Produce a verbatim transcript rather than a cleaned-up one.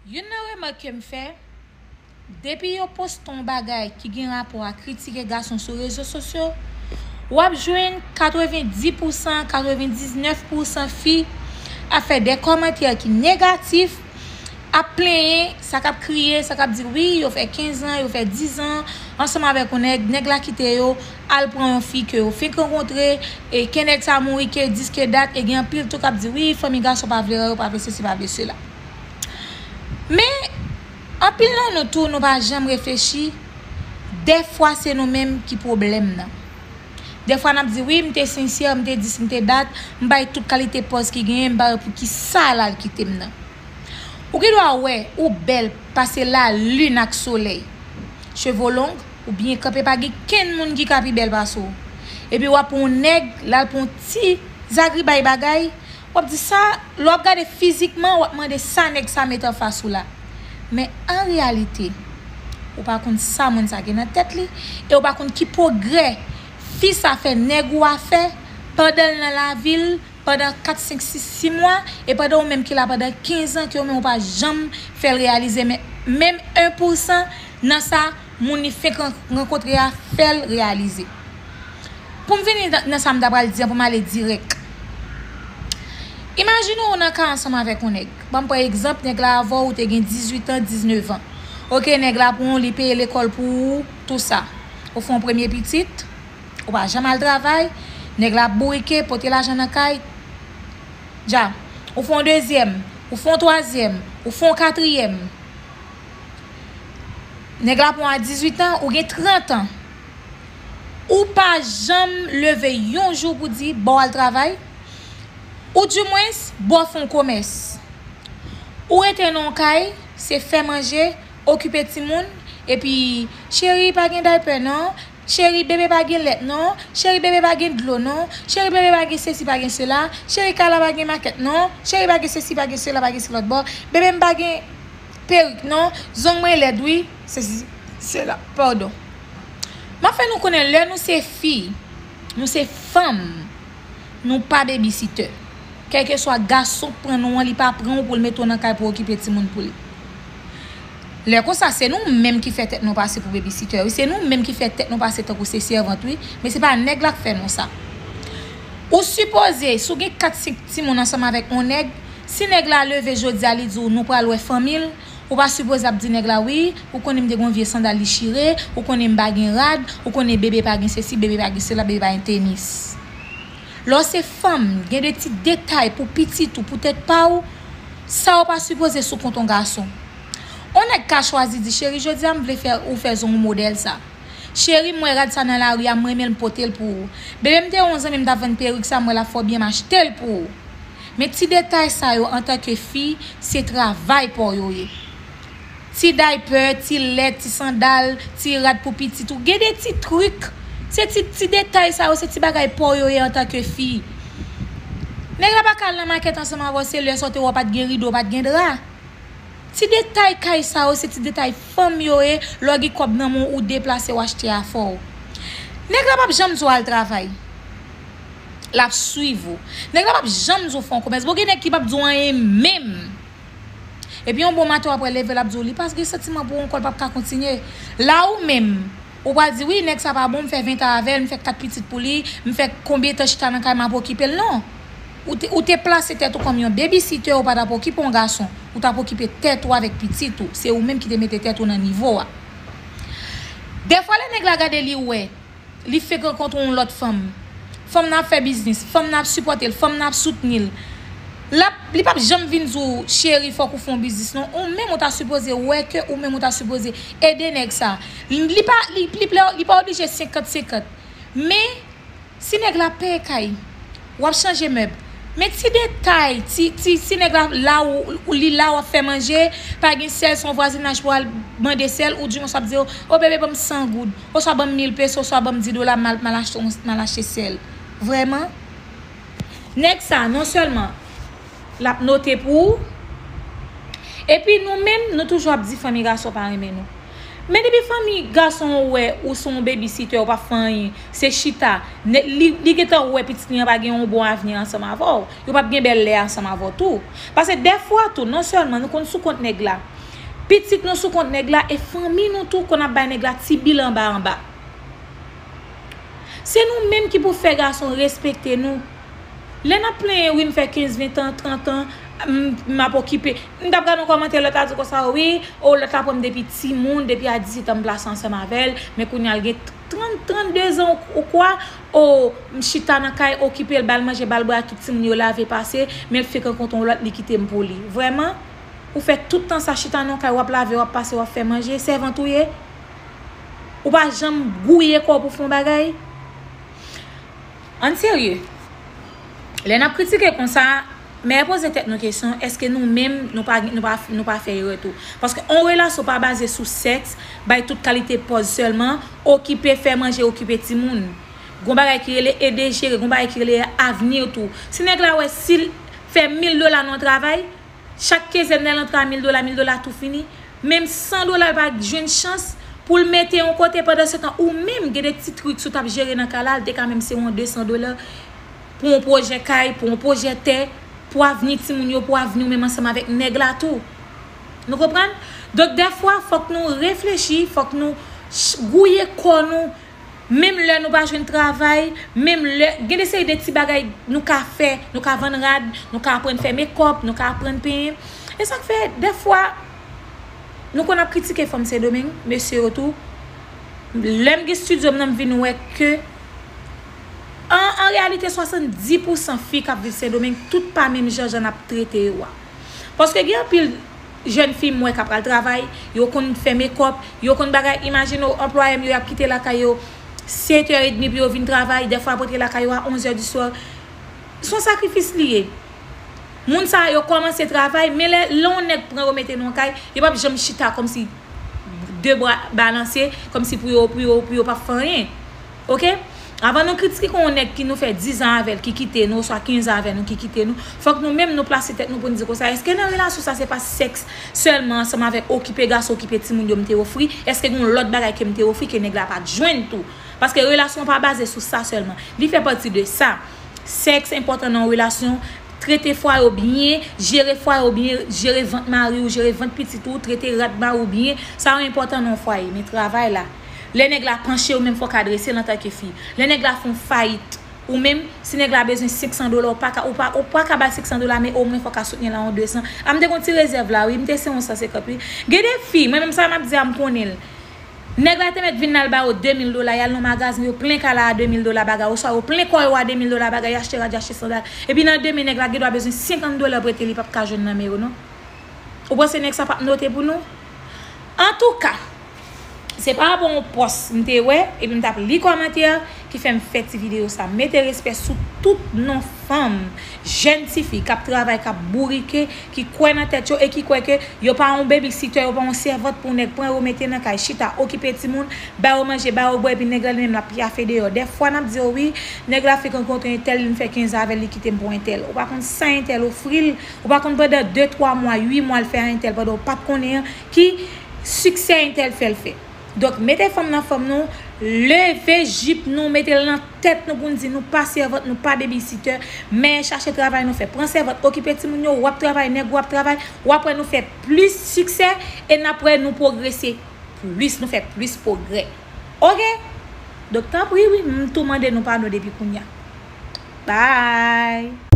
Youn nan remake m fè, depi yo poste yon bagay ki gen rapò a kritike gason sou rezo sosyo, w ap jwenn katrevenndis pousan, katrevendiznèf pousan fi ap fè de kòmantè ki negatif, ap plenyen, sa k ap kriye, sa k ap di wi, yo fè kenz an, yo fè diz an ansanm avèk yon nèg, nèg la kite yo, al pran yon fi ke yo fenk rankontre, e ke nèg sa mouri, ke dis, ke dat, e gen anpil tou k ap di wi, fanmi gason pa vle wè yo, pa vle sesi, pa vle sela. Men, anpil nan nou tou, nou pa janm reflechi, dèfwa se nou menm ki pwoblèm nan. Dèfwa n ap di wi, m te sensè, m te dis, m te dat, m bay tout kalite pòz ki genyen, m pa wè poukisa l al kite m nan. Ou gen dwa wè ou bèl pase lalin ak solèy. Cheve w long, ou byen kanpe, pa gen kenn moun ki ka pi bèl pase w. Epi w ap pran yon nèg, l al pran yon ti zagribay bagay, w ap di sa, lè w ap gade fizikman, w ap mande sa nèg sa met anfas ou la. Men an reyalite, ou pa konn sa moun sa gen nan tèt li, e ou pa konn ki pwogrè fi sa fè nèg ou a fè pandan l nan lavi l, pandan kat, senk, sis, sis mwa, e pandan ou menm ki la pandan kenz an, ke ou menm ou pa janm fè l reyalize, men, menm en pousan nan sa moun li fenk ran-, rankontre a fè l reyalize. Pou m vini nan, nan sa m ta pral di an, pou m ale dirèk. Imajine w nan kay ansanm avèk yon nèg. Ban m pran egzanp, nèg la avè w, ou te gen dizuit an, diznèf an. Oke, nèg la pran w, li peye lekòl pou ou, tou sa. Ou fè yon premye pitit, ou pa janm al travay, nèg la bourike, pote lajan nan kay, dja. Ou fè yon dezyèm, ou fè yon twazyèm, ou fè yon katriyèm. Nèg la pran w a dizuit an, ou gen trant an. Ou pa janm leve yon jou pou di, ba w al travay. Ou dimwens, ba w fè yon komès. Ou rete nan yon kay, se fè manje, okipe timoun, epi, cheri, pa gen daypè non, cheri, bebe pa gen lèt non, cheri, bebe pa gen dlo non, cheri, bebe pa gen sesi, pa gen sela, cheri, kay la pa gen makèt non, cheri, pa gen sesi, pa gen sela, pa gen se lòt bò, bebe m pa gen perik non, zong mwen lèd wi, sesi, sela, padon. M ap fè nou konnen lè nou se fi, nou se fanm, nou pa babysitter. Kèlkeswa gason k pran nou an, li pa pran w pou l mete w nan kay pou okipe timoun pou li. Lè konsa, se nou menm ki fè tèt nou pase pou babysitter, wi. Se nou menm ki fè tèt nou pase tankou se sèvant, wi. Men se pa nèg la k fè nou sa. Ou sipoze, si w gen kat, senk timoun ansanm avèk yon nèg, si nèg la leve jodi a, li di w nou pral wè fanmi l, ou pa sipoze ap di nèg la, wi, ou konnen m te gen yon vye sandal li chire, ou konnen m pa gen rad, ou konnen bebe pa gen sesi, bebe pa gen sela, bebe pa gen tenis. Lè w se fanm, gen de ti detay pou pitit ou, pou tèt pa w, sa w pa sipoze sou kont yon gason. Yon nèg ka chwazi di, cheri, jodi a m vle fè ou fè zong ou modèl sa. Cheri, m wè rad sa nan lari a, m renmen l, m pote l pou ou. Bebe, m te wè yon zanmi m t ap vann perik sa, m wè l ap fè w byen, m achte l pou ou. Men ti detay sa yo, antanke fi, se travay pa w yo ye. Ti daypè, ti lèt, ti sandal, ti rad pou pitit ou. Gen de ti trik. Se ti, ti detay sa yo, se ti bagay pa w yo ye antanke fi. Nèg la pa ka al nan makèt ansanm avè w, se lè sa w te wè w pa t gen rido, w pa t gen dra. Ti detay kay sa yo, se ti detay fanm yo ye, lè w gen kòb nan men w, ou deplase, w achte afè w. Nèg la p ap janm di w al travay. L ap swiv ou. Nèg la p ap janm di w fè yon komès. Bon, gen nèg ki p ap di w anyen menm. Epi yon bon maten w ap wè leve l ap di w li pa gen santiman pou ou ankò, l p ap ka kontinye. La ou menm, ou pral di wi, nèg sa pa bon, m fè ven tan avè l, m fè kat pitit pou li, m fè konbyen tan chita nan kay m ap okipe l. Non. Ou te, ou te plase tèt ou kòm yon babysitter, ou pa t ap okipe yon gason, ou t ap okipe tèt ou avèk pitit ou. Se ou menm ki te mete tèt ou nan nivo a. Dèfwa lè nèg la gade li wè, li fenk rankontre yon lòt fanm. Fanm nan ap fè biznis, fanm nan ap sipòte l, fanm nan ap soutni l. L ap, li p ap janm vin di w, cheri, fòk ou fè yon biznis non. Ou menm ou ta sipoze wè ke ou menm ou ta sipoze ede nèg sa. Li pa, li, li, li pa oblije senkant senkant. Men, si nèg la peye kay, w ap chanje mèb. Men ti detay, ti, ti, si nèg la la ou, ou li la w ap fè manje, pa gen sèl, se yon vwazinaj pou al mande sèl, ou dimwens w ap di yo, o bebe, ban m san goud, oswa ban m mil peso, oswa ban m dis dola, m al, m al achte, m al achte sèl. Vrèman? Nèg sa, non sèlman l ap note pou ou, epi nou menm, nou toujou ap di fanmi gason pa renmen nou. Men depi fanmi gason ou wè ou se yon babysitter, ou p ap fè anyen, se chita, ne-, li, li gentan wè pitit li an pa gen yon bon avni ansanm avè w, yo p ap gen bèl lè ansanm avè w tou. Paske dèfwa tou, non sèlman nou konn sou kont nèg la, Pitit nou sou kont nèg la e fanmi nou tou konn ap bay nèg la ti bil anba anba. Se nou menm ki pou fè gason respekte nou. Lè n ap plenyen, wi, m fè kenz, ven tan, trant an, m, m ap okipe. M t ap gade yon kòmantè, lòt la di konsa, wi, o, lòt la pran m depi timoun, depi a disèt an m plase ansanm avè l, men kounye a l gen trant, trannde zan ou, ou kwa, o, m chita nan kay, okipe l, ba l manje, ba l bwè, tout timoun yo lave pase, men l fenk rankontre yon lòt, li kite m pou li. Vrèman? Ou fè tout tan sa chita nan kay, w ap lave, w ap pase, w ap fè manje, sèvant ou ye? Ou pa janm gouye kò w pou fè yon bagay? Ann serye. Lè n ap kritike konsa, men poze tèt nou kesyon, èske nou menm, nou pa, nou pa, nou pa fè erè tou? Paske yon relasyon pa baze sou sèks, bay tout kalite pòz sèlman, okipe, fè manje, okipe timoun. Gon bagay ki rele ede jere, gon bagay ki rele avni tou. Si nèg la wè, si l fè mil dola nan yon travay, chak kenzèn nan l antre a mil dola, mil dola tou fini. Menm san dola l pa jwenn chans pou l mete yon kote, pandan se tan ou menm gen de ti trik si w t ap jere nan kay la, l te ka menm se yon de san dola pou yon pwojè kay, pou yon pwojè tè, pou avni timoun yo, pou avni w menm ansanm avèk nèg la tou. Nou konprann? Donk, dèfwa, fòk nou reflechi, fòk nou ch-, gouye kò nou, menm lè nou pa jwenn travay, menm lè, gen de seri de ti bagay nou ka fè, nou ka vann rad, nou ka aprann fè mekòp, nou ka aprann penyen. E sa k fè, dèfwa, nou konn ap kritike fanm Sendomeng, mesye yo tou. Lè m gen estidyo m nan, m vin wè ke, an, an reyalite, swasanndis pousan fi k ap viv Sendomeng, tout pa menm jan, jan n ap trete yo a. Paske gen anpil jèn fi m wè k ap pral travay, yo konn fè mekòp, yo konn bagay. Imajine w, anplwaye m yo, y ap kite lakay yo sèt è edmi pou yo vin travay, dèfwa yo ap rantre lakay yo a onz è di swa. Se yon sakrifis li ye. Moun sa yo kòmanse travay, men lè, lè yon nèg pran yo mete nan yon kay, yo p ap janm chita kòmsi de bra balanse, kòmsi pou yo, pou yo, pou yo p ap fè anyen. Oke? Avan nou kritike yon nèg ki nou fè diz an avè l ki kite nou, oswa kenz an avè nou ki kite nou, fòk nou menm nou plase tèt nou pou n di konsa, èske nan relasyon sa se pa sèks sèlman ansanm avèk okipe gason, okipe timoun yo m te ofri? Èske gen yon lòt bagay ke m te ofri ke nèg la pa t jwenn tou? Paske relasyon pa baze sou sa sèlman. Li fè pati de sa. Sèks enpòtan nan yon relasyon. Trete fwaye w byen, jere fwaye w byen, jere vant mari w, jere vant pitit ou, trete rat mari w byen. Sa yo enpòtan nan yon fwaye. Men travay la, lè nèg la panche, ou menm fòk adrese l antanke fi. Lè nèg la fè yon fayit, ou menm, si nèg la bezwen senk san dola, ou pa ka, ou pa, ou pa ka ba l senk san dola, men omwen fòk ka soutni l a yon de san. A, m te gon ti rezèv la, wi, m te se yon san senkant, wi. Gen de fi, mwen menm sa m ap di a, m konnen l. Nèg la te mèt vin al ba yo de mil dola, y al nan magazin, yo plen kay la a de mil dola bagay, oswa yo plen kò yo a de mil dola bagay, y achte rad, y achte sandal. Epi nan demen, nèg la gen dwa bezwen senkant dola prete, li p ap ka jwenn nan men yo, non. Ou panse nèg sa p ap note pou nou? Antouka, se pa rapò yon pòs m te wè, epi m t ap li kòmantè ki fè m fè ti videyo sa. Mete respè sou tout non fanm, jèn tifi k ap travay, k ap bourike, ki kwè nan tèt yo e ki kwè ke yo pa yon babysitter, yo pa yon sèvant pou nèg pran yo mete nan kay, chita, okipe timoun, ba yo manje, ba yo bwè, epi nèg la li menm l ap pyafe deyò. Dèfwa n ap di yo, wi, nèg la fenk rankontre entèl, li fè kenz an avè l, li kite m pou entèl. Ou pa konn sa entèl ofri l, ou pa konn pandan de, twa mwa, uit mwa l fè a entèl pandan w pa t konnen an, ki siksè entèl fè l fè. Donk, mete fanm nan fanm nou, leve jip nou, mete l nan tèt nou pou n di nou pa sèvant, nou pa babysitter, men chache travay nou fè. Pran sèvant, okipe timoun yo, w ap travay, nèg ou ap travay, w ap wè nou fè plis siksè e n ap wè nou pwogrese plis, nou fè plis pwogrè. Oke? Donk, tanpri, wi, m tou mande nou padon depi kounye a. Bye!